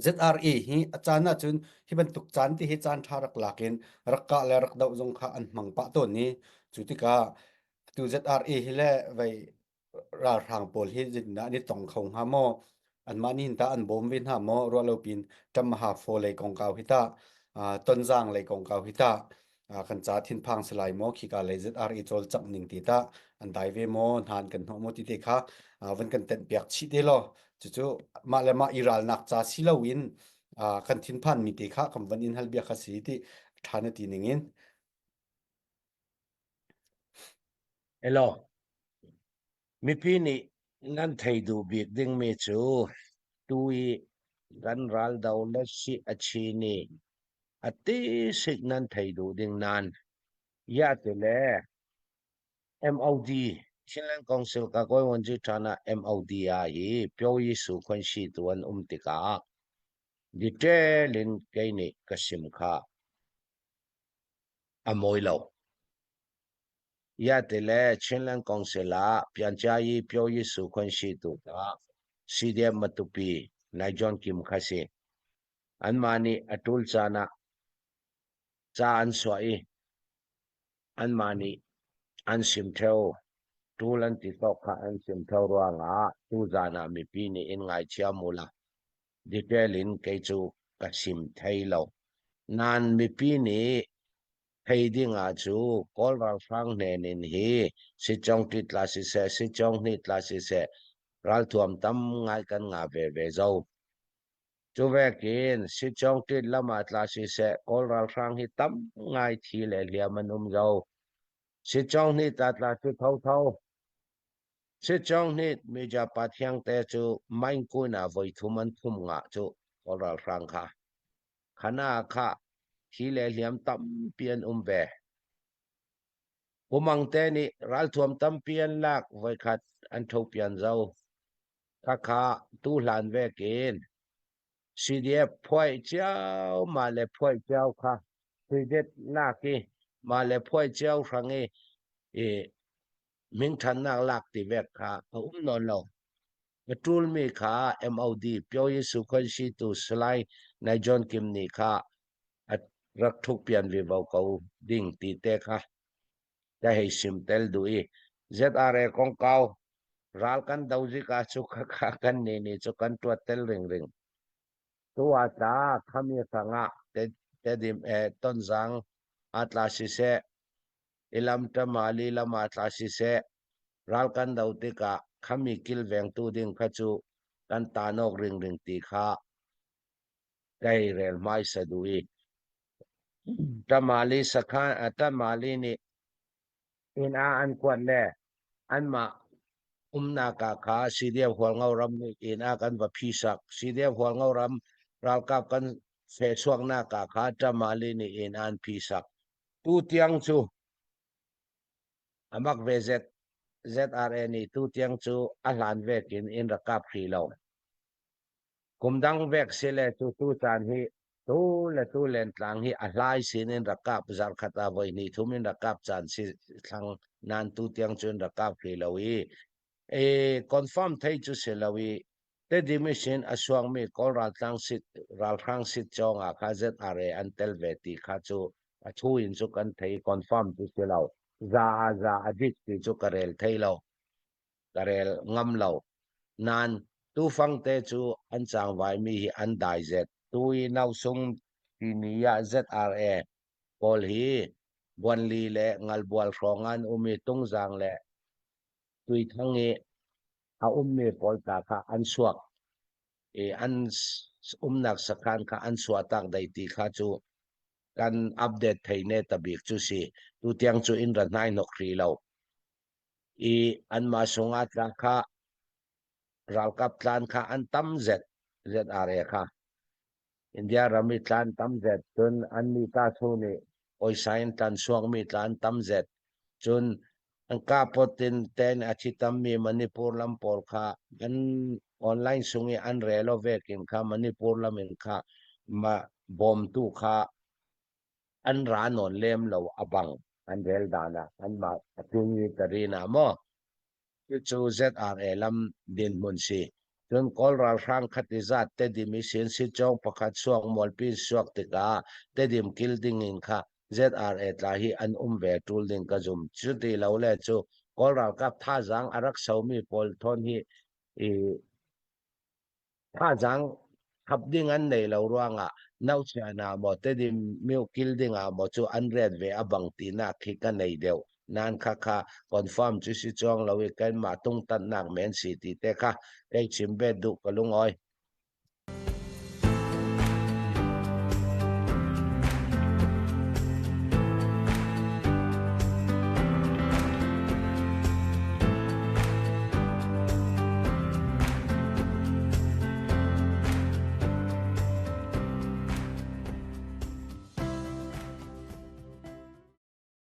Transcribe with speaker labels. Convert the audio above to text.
Speaker 1: ZRA hi a caan ahcun hi bantuk caan ti hi caan ṭha rak lak in rak kah le rak doh zong kha an hmang pah tawn i cu tikah atu ZRA hi le vei ralhrang pawl hi zeitindah an i tong kho hnga maw? Anmah nih hin tah an bawm ve hna maw? Ruah lo pin ṭamha faw lei kongkau hi tah tonzang lei kongkau hi tah kan ca thinphang si lai maw? Khika lei ZRA cawlcangh ning ti tah an dai ve maw? Hna an kan hnawh maw ti te kha van kan tenh piak chih te law cucu mah le mah i ralnak ca si loin kan thinphan mi te kha kan van in hal bia kha si ti ṭha na ti ning in.
Speaker 2: Hello. Mipi nih nan thei duh bik dingmi cu tu i kan raldo le si a chi nih a ti sik nan thei duh ding nan ya ti le MOD Chinland Council ka kawi wanji ṭana MOD ah hi Pyo Yi Su khon si tu an um tikah detail in kei nih ka sim kha a mawi lo. Ya ti le Chinland Council ah Pianchayi Pyo Yi Su khon si tu ka CDF Matupi Nai John Kim kha si. Anmah nih a ṭul caan ah ca an suah i anmah nih an sim ṭheo. Ṭul an ti tawk kha an sim ṭheo ruangah tuzaan ah mipi nih in ngaithiam u la detail in kei cu ka sim thei lo. Nain mipi nih thei ding ah cu Kawl ralhrang hnen in hi sitcawng ṭit tla siseh, sitcawng hnih tla siseh, ralthuam tam ngai kan ngah veve zo. Cu vekin sitcawng ṭit lam ah tla siseh, Kawl ralhrang hi tam ngai thi le hliam an um zo. Sitcawng hnih tla tla cu thotho. Sitcawng hnih meja pa thiang te cu Maingkun ah voi thum an thum ngah cu Kawl ralhrang kha. Khana kha thi le hliam tampi an um ve. Pumang te nih ralthuam tampi an lak voikhat an thopian zo. Khakha tu hlan vekin CDF phuai cio mah le phuai cio kha credit lak i mah le phuai cio hrang i i mingthannak lak ti vek kha a um nawn lo. A ṭulmi kha MOD Pyoyi Sukhansi tu Salai Nai John Kim nih kha a rak ṭhukpian vivo ko ding ti te kha ka hei sim tel duh i ZRA kongkau ral kan do zik ah cu khakha kan nih nih cu kan tuat tel ringring. Tu ah tla khami hrangah tedim e tonzang a tla siseh ilam ṭamali lam ah tla siseh ral kan do tikah khami kilvengtu ding kha cu kan tanawk ringring ti kha kai rel hmaisa duh i Tamali sakhan Tamali nih inn ah an kuat le anmah umnak ah kha CDF Hualngo ram nih inn ah kan va phisak. CDF Hualngo ram ralkap kan fehchuaknak ah kha Tamali nih inn an phisak. Tu tiang cu amak ve ZRA nih tu tiang cu a hlan vekin in rak kap hrih lo. Kum dang vek si le cu tu caan hi tu le tu lentlang hi a hlai sin in rak kap zarkhat ah voi hnih thum in rak kap caan si thlang nan tu tiang cun rak kap hrih lo i e confirm thei cu si lo i Tedim in a suangmi Kawl raltlang sit ralhrang sit cawng ah kha ZRA an tel ve ti kha cu a thu in cu kan thei confirm cu si lo za a za a dik ti cu ka rel thei lo ka rel ngam lo nain tufang te cu an cangvai mi hi an dai zet tu i nausung timi ah ZRA pawl hi Buanli le Ngalbual hrawng an um i Tungzang le Tuithang i a ummi pawl ta kha an suak i an umnak sakhan kha an chuahtak dai ti kha cu kan update thei ne ta bik cu si tu tiang cu in ra hnai nok hrih lo i anmah sungah tla kha ralkap tlan kha an tam zet ZRA kha India ram i tlan tam zet cun annih ta thu nih pawisa in tlan suakmi tlan tam zet cun an kapot in ten a thi tammi Manipur lam pawl kha an online sung i an rel vekin kha Manipur lam in kha ma bawmtu kha an ra nawn lem lo a bang an rel dan ah anmah a tlung i ka rin ah maw cucu ZRA lam dinhmun si. Cun Kawl ralhrang khati zat Tedim i sin sitcawng pakhat suak mualpi in suak tikah Tedim kil ding in kha ZRA tla hi an um ve ṭul ding ka zum. Cuti lo le cu Kawl ralkap thazaang a rak somi pawl thawn hi i Thazaang khap ding an nei lo ruangah nauchian ah maw Tedim myo kil ding ah maw cu an ret ve a bang tinak khi ka nei deuh. Nan khakha confirm cu si chuang lo i kanmah tungtanhnak men si ti te kha kei chim ve duh ka lungawi.